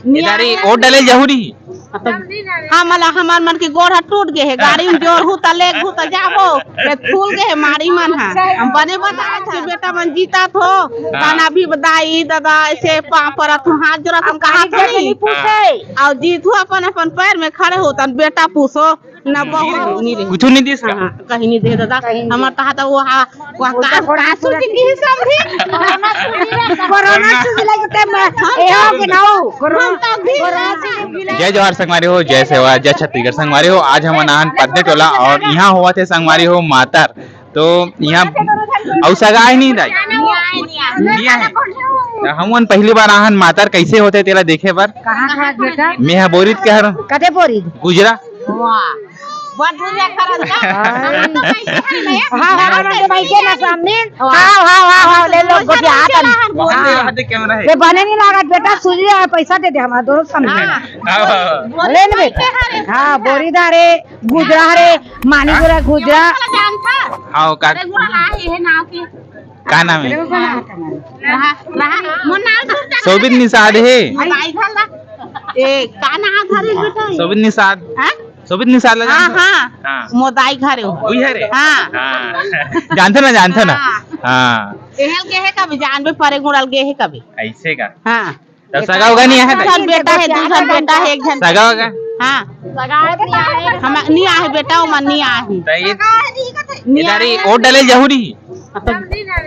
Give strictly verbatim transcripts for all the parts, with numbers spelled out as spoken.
ए दारी, वोट डाले जहू रही। हमला हमर मन के गोड़ ह टूट गे हे, गाड़ी में जोरहू त लेगहू त जाबो, ये फूल गे हे माड़ी मन ह। हम बने बतात हे, बेटा मन जीतात हो, तन अभी दाई ददा ऐसे पाँव परत हो, हाथ जोड़त हो, हम कहा कहीं नहीं पूछे। अउ जीतहू अपन अपन पैर में खड़े हो, तन बेटा पूछो, न बहू नहीं रही। कुछ नहीं दिस का? हाँ, कहीं नहीं दे दादा। हमर तहा त वो हा, वो का, का सुजी की ही समझी। कोरोना सुजी लगे ते मैं, ए हो के ना हो। हम तो भी कोरोना सुजी जय जोहार संगवारी हो, जय सेवा, जय छत्तीसगढ़ संगवारी हो। आज हमन आन पद्दे टोला और इहाँ होवत हे संगवारी हो मातर। तो इहाँ अउ सगा हे नहीं दाई? नहीं आए, नहीं आए। नहीं आए। त हमन पहली बार आहन मातर कैसे होथे तेला देखे बर। कहाँ का बेटा? मेहा बोरिद के हर। कते बोरिद? गुजरा। वाह। बड़ दुनिया करत का। हाँ। हाँ, हाँ, हाँ, हाँ, भाई के ना सामने। हाँ, हाँ, हाँ, हाँ, ले लो, गोटिया हाथ में। हाँ। ये बने नहीं लागत बेटा, सुजी है, पैसा दे दे हमारा दोनों सामने। हाँ। हाँ, हाँ। ले ले बेटा। हाँ, बोरिद रे, गुजरा रे, मानी गुजरा, गुजरा। हाँ, का? अरे, गुजरा ला, ये है नाव की। का नाम है? रहा, रहा, मोर नाम सुन जा। सोबित निषाद है। मोर भाई घर ला। ए, का नाम धरे बेटा? सोबित निषाद। हाँ? सोबित निषाद लगा हाँ, तो? हाँ। हाँ। मोर दाई घर है। वही है रे? हाँ। हाँ। जानते ना, जानते ना। हाँ। हाँ। एहल गे हे कभी, जानबे परे गुड़ल गे हे कभी। ऐसे का? हाँ। तब सगा उगा नहीं आहे? दू झन बेटा है, दू झन बेटा है, एक झन सगा उगा? हाँ। हम नहीं आहे बेटा, ओमन नहीं आहे। त ये नहीं इधर ही आहे। वोट डाले जहू रही।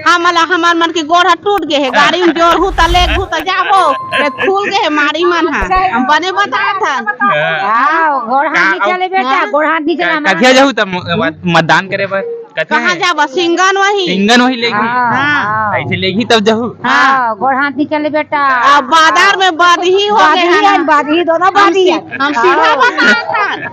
हमला हमर मन के गोड़ ह टूट गे हे, गाड़ी में जोरहू त लेगहू त जाबो, ये फूल गे हे माड़ी मन ह। हम बने बतात हन। हाँ। हाँ, गोड़ हाथ का नहीं चले बेटा, हाँ। गोड़ हाथ नहीं चले का-, हमारे। कथिया जहू त म-, मत-, मतदान करे बर? कथे कहाँ है? जाबा? सिंगन वही। सिंगन वही लेगी। हाँ, हाँ। हाँ। ऐसे लेगी तब जहू। हाँ। हाँ, गोड़ हाथ नहीं चले बेटा। अब बाजार में बदही हो गए बादही हैं ना। है, बादही, दोनों हम बादही सी-, है। हम सीधा हाँ। बतात हन।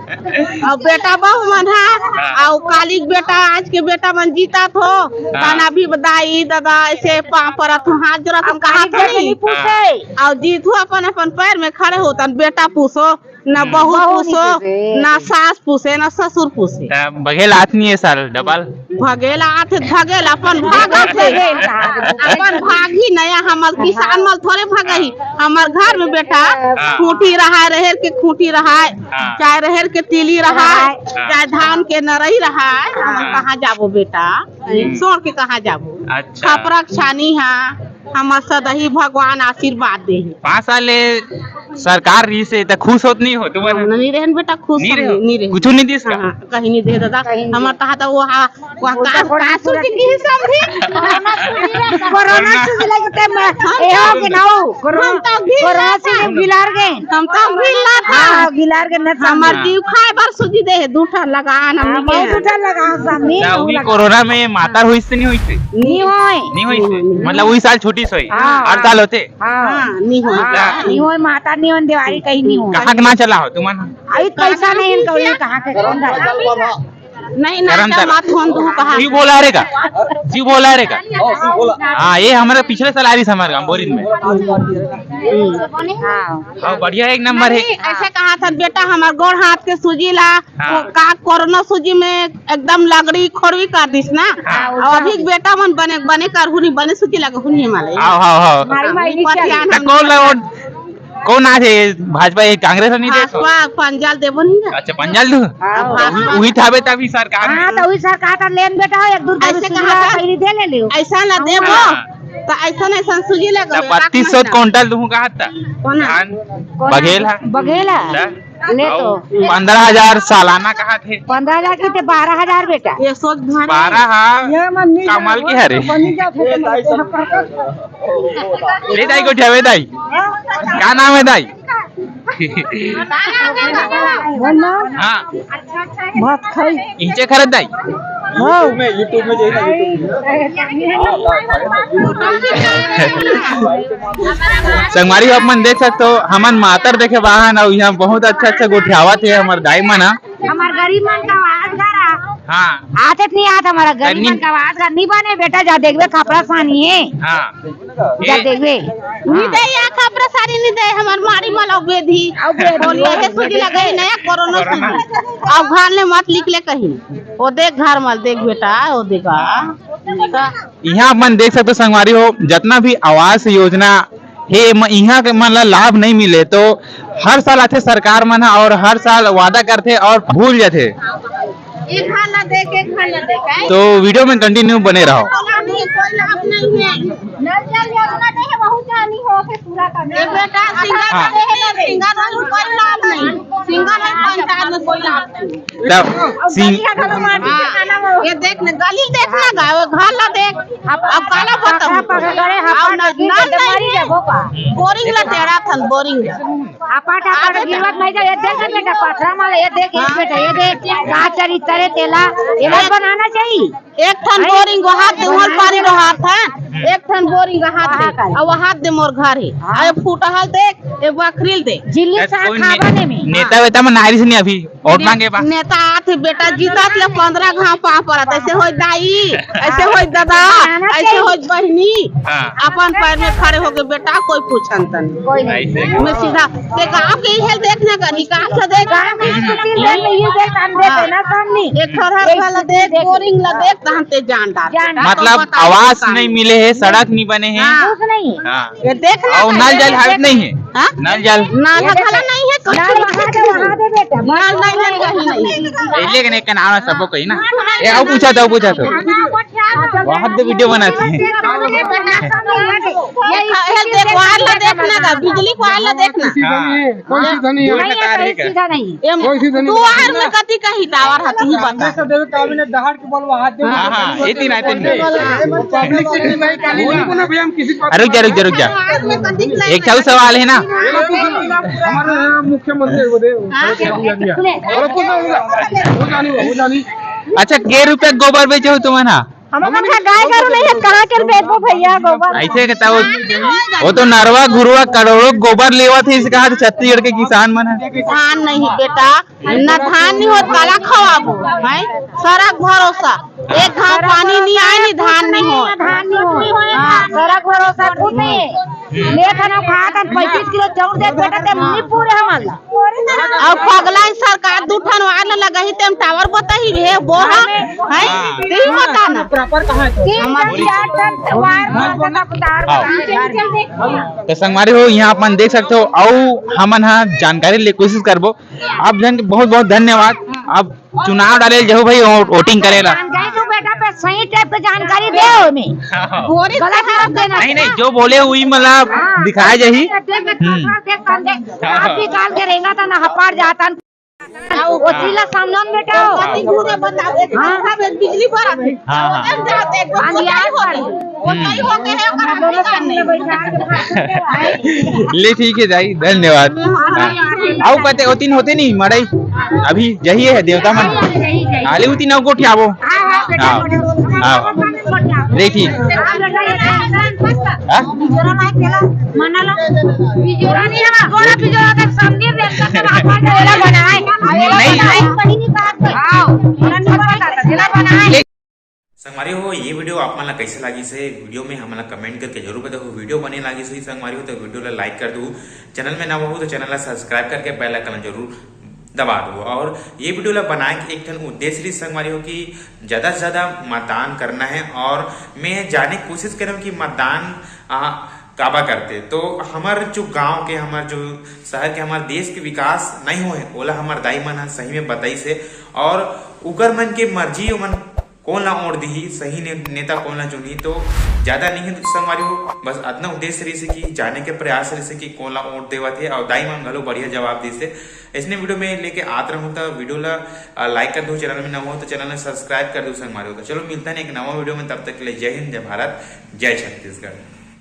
अब बेटा बहू मन है, हाँ। अउ काली के बेटा, आज के बेटा मन जीतात हो, हाँ। तन अभी दाई ददा ऐसे पाँव परत हो, हाथ जोड़त हो, हम कहा काली के बेटा नहीं। नहीं पूछे। हाँ। अउ जीतहू अपन अपन पैर में खड़े हो, तन बेटा पूछो। ना बहू बहू नहीं पूछो, पूछे। ना सास पूछे, ना ससुर पूछे। त बघेल आत नहीं है साल डबल। भगेल आत हे, भगेल अपन भागत हे। अपन भागी नया, हमर किसान मल थोड़े भगही। हमर घर में बेटा हाँ। खूंटी रहाय, रहेर के खूंटी रहाय, हाँ। चाहे रहेर के तीली रहाय, हाँ। चाहे धान के नरई रहाय, हम हाँ। कहाँ जाबो बेटा? हम्म। सोड़ के कहाँ जाबो? अच्छा। खपरा के छानी हा, हमर सदही भगवान आशीर्वाद दे हे। पाँच साल ले सरकार रहिस हे, त खुश होत नहीं हो तुमन? हम नहीं रहन बेटा, खुश नहीं हम रहो? नहीं, नहीं रहन। कुछ नहीं दिस का? हाँ, कहीं नहीं दे दादा। कहीं नहीं। हमर तहा त वो हा, वो उल्टा का, कोरोना का सुजी की ही समझी। कोरोना सुजी लगे ते मैं, हम ए हो तो के ना हो। कोरोना, हम तो भी कोरोना से बिलार गए। हम तो भी लात हाँ, बिलार के न हमर जीव खाए बर सुजी दे हे, दू ठन लगान हमनी हाँ, के। बहुत दू ठन लगान सामने, त उही कोरोना में मातर होइस ते नहीं होइस ते? नहीं होय। नहीं होइस ते? नहीं होय। मतलब उही साल छुट्टी सोई? हाँ। हर साल होथे? हाँ। हाँ, नहीं होय। हाँ, नहीं होय, मातर नहीं होय, देवारी कहीं नहीं होय। कहाँ के ना चला हो तुमन? अभी पैसा नहीं इनका, उन्हें कहाँ के कौन था? नहीं, ना, करम क्या तर-, बात कौन तू कहा? जी बोला रे का? जी बोला रे का? हाँ, ये हमारे पिछले साल आ रही थी हमारे गाँव बोरिन में। हम्म। हाँ। हाँ, बढ़िया, एक नंबर है। नहीं, ऐसे कहा था बेटा, हमार गोड़ हाथ के सूजी ला, हाँ। वो का कोरोना सूजी में एकदम लगड़ी खोड़वी कर दिस ना। हाँ। और अभी बेटा मन बने, बने करहू नहीं, बने सूजी लगहू नहीं माले। हाँ, हाँ, हाँ। हमारी माई नहीं पतियान चली। हम कौन लगा? कौन आज है भाजपा, ये कांग्रेस नहीं दे? भाजपा पंजाल देबो नहीं ना। अच्छा, पंजाल दू? हाँ, भाजपा। उही थावे तभी सरकार हाँ, में। तो उही सरकार का लेन बेटा हो, एक दूर ऐसे कहा था? खरीदी दे ले लियो। ऐसा ना देबो, हाँ। तो ऐसा ना ऐसा सूजी लगा तो हो, बत्तीस सौ एक महीना। क्विंटल दूँ कहा था? कौन है? धान कौन है? बघेल है। बघेल है। ले तो। पंद्रह हजार सालाना कहा थे? पंद्रह हजार की थे, बारह हजार बेटा। ये सोच भारी। बारह हा, ये मन नहीं कमाल जाए, की हरे। बनी जाते तो नहीं जाए। ले दाई को उठावे दाई। का नाम है दाई? बोल ना। हाँ। भात खाई। इंचे खरत दाई। हाँ। YouTube में, YouTube में जाइए ना, YouTube में। संगवारी हो, आप मन देख सकते हो, हमन मातर देखे बाहन अउ यहाँ बहुत अच्छा अच्छा गोठियावत हे हमर दाई मन ह। हमार गरीब मन का आवाज गा रहा। हाँ। आते नहीं आत हमारा गरीब मन का आवाज गा नहीं बने बेटा, जा देखबे खपरा सानी है। हाँ। जा ए- देखबे। नहीं दे या खपरा सानी नहीं दे, हमार मारी मल अउ बेधी। अउ बेधी। बोलिए, हे सूजी लगे नया कोरोना सूजी। अब घर ले मत निकले कहीं। ओ देख घर मल देख बेटा, ओ देखा। इहाँ आप मन देख सकते हो संगवारी हो, जतना भी आवास योजना हे म-, इहाँ के मन ला लाभ नहीं मिले, तो हर साल आथे सरकार मन ह और हर साल वादा करथे और भूल जाथे। एक घर ला देख, एक घर ला देख, हैं? तो video में continue बने रहो। कोई लाभ नहीं, कोई लाभ नहीं है। नल जल योजना दे है, बहुत जानी हो, फिर पूरा कर दे। ए बेटा, सिंगर हाँ। दे है, सिंगर वाले कोई लाभ नहीं। सिंगर वाले पंचायत में कोई लाभ नहीं। तब और सिंग- गली हटा तो माटी के खाना वो। ये देख ना, गली देख ना, गाँव घर ला देख। अब काला बताऊं? पकड़ करे, अब हपाट ना, लगी ना, तो नहीं मरी है। जाबो का? बोरिंग ला टेढ़ा थन, बोरिंग ला। हपाट, हपाट गिरवत नहीं जा, ये देख बेटा, पथरा माला, ये देख, ये हाँ। बेटा, ये देख, का चरित्र है तेला, ये मत बनाना चाहिए। एक ठन बोरिंग वहाद दे, मोर पारी रहा था, एक ठन बोरिंग वहाद दे, वहाद दे। अब वहाद दे मोर घर है। हाँ। अरे फुटहल देख, ये बखरील देख। जिल्ली शाक कोई ने-, खावा ने में। नेता वेता मन आरिस नहीं अभी। वोट ने-, मांगे बा। नेता आथे बेटा, जीतत ले पंद्रह घाव पाँव परत, ऐसे होय दाई, ऐसे होय दादा, बनाना ऐसे चाहिए। होय बहिनी। हाँ। अपन पैर में खड़े होके बेटा, कोई पूछन तन। कोई नहीं। ऐसे। मैं सीधा, ते गाँव के इहे देखना का, निकाल के देख। गाँव के स्थिति ले, ये देख, हम देख, हाँ। ना सामने। एक ठो घर वाला देख, बोरिंग ला देख, तहन ते जान डार। जान डार। मतलब, बताओ आवास का। नहीं मिले है, सड़क नहीं बने है। हाँ। कुछ नहीं। हाँ। ये देख ना और का, नल ये जल देख। हावत नहीं है। हाँ? नल जल। नल घला नहीं है, कुछ नल नहीं वहाँ है। दे, वहाँ दे बेटा। नल नहीं है, कहीं नहीं। ए, लेकिन एक नाम है सबको कही ना। ए, आओ पूछा था, पूछा था। वहाँ पे video बनाते हैं। ये खा-, ये देख, वायर ला देख ना का, बिजली वायर ला देख ना। हाँ। कोई सीधा नहीं है। नहीं, ये कहीं सीधा नहीं। ये कोई सीधा नहीं। तू वायर में कति का ही टावर है, तू ही बता। हमेशा देवे का बिना दहाड़ के बोलवा हाथ दे। हाँ, हाँ, ये तीन आते हैं। पब्लिक से नहीं, नहीं, नहीं। बोलो ना भैया, हम किसी को आ, रुक जा, रुक जा, रुक जा। वायर में कति का एक चालू सवाल है ना। हमारे यहाँ मुख्यमंत्री बोले, हाँ। बोलो, पूछो, पूछो। वो जानी, वो जानी। अच्छा, के रुपया गोबर बेचे हो तुमन हा? हमर मन के गाय गरु नहीं है, कहाँ के बेचबो भैया गोबर? ऐसे के तब वो तो नरवा घुरवा करोड़ों गोबर लेवत है, इसे कहा तो छत्तीसगढ़ के किसान मन है। धान नहीं बेटा, ना धान नहीं होत, काला खवाबो, हैं? सड़क भरोसा, एक घाव पानी नहीं आए, नहीं धान नहीं होत। धान नहीं होत। हाँ। सड़क भरोसा कुछ नहीं। लेथन अउ खाथन, पैंतीस किलो चाउर दे बेटा, ते नहीं पूरे हमन ला। अउ पगला सरकार दू ठन वायर ल लगाही, तेम टावर बताही बे, बोहा, हैं? हाँ। तेही बता ना। प्रॉपर कहाँ है? तीन ठन, चार ठन वायर में तक उतार हाँ। बना। तो संगवारी हो, यहाँ अपन देख सकते हो, अउ हमन हा जानकारी ले कोशिश करबो। आप जन के बहुत बहुत धन्यवाद। आप चुनाव डाले जाहू भाई, वो-, voting करे ला। जान जाए तू बेटा पे सही type के जानकारी दे ओमे। हाँ। गलत मत देना। नहीं, नहीं, जो बोले वही मतलब हाँ। दिखाया जाही। देख, देख, हम्म। देख, देख, देख। हाँ। आप भी काल के रहेगा तो ना हपार जाता। आओ, वो चीला सामने में बेटा हो। पति घूरे बताओ, एक हाँ। घंटा में बिजली पर आते। हाँ, हाँ। एक जाते, एक अंधियार पर। वो कहीं होके है, ओकर हम दोनों सामने बैठा के ले ठीक है दाई, धन्यवाद। हाँ। आओ कहते, ओ तीन होते नहीं, मड़ई। अभी यही है देवता मन। आले उती नौ गोठी आवो। हाँ, हाँ, बेटा, हाँ। हाँ। हाँ। ले ठीक। हाँ, बेटा, ये हाँ? बिजोरा नहीं केला, मना लो। बिजोरा नहीं है, गोरा बिजोरा का समझे, बेटा, के हाथ में गोरा बनाए। नहीं। बनाए, वही नहीं बात है। आओ, गोरा नहीं बनाता, गोरा बनाए। संगवारी हो, ये video आप मन ला कैसे लागिस हे? Video में हमन ला comment करके जरूर बताओ। Video बने लागिस होही संगवारी हो, तो video ला like कर दू। Channel में नवा हो तो channel ला subscribe करके bell icon ला जरूर दबा दू। और ये video ला बनाए के एक ठन उद्देश्य रहिस संगवारी हो कि ज्यादा से ज्यादा मतदान करना है और मैं जाने के कोशिश करहूँ कि मतदान, आ, काबर करथे। तो हमर जो गांव के, हमर जो शहर के, हमर देश के विकास नहीं होए, ओला हमर दाई मन ह सही में बताइस हे। और उकर मन के मर्जी, ओमन कोन ला वोट दिही, सही ने-, नेता कोन ला चुनही। तो ज्यादा नहीं है संगवारी हो, बस अतना उद्देश्य रहिस हे कि जाने के प्रयास रहिस हे कि कोन ला वोट देवत हे, और दाई मन घलो बढ़िया जवाब दिस हे। अइसने video में लेके आत रहूं, त video ला, अ, like कर दू, channel में नवा हो तो channel ला subscribe कर दू संगवारी हो। तो चलो मिलता है एक नवा video में, तब तक के लिए जय हिंद, जय भारत, जय छत्तीसगढ़।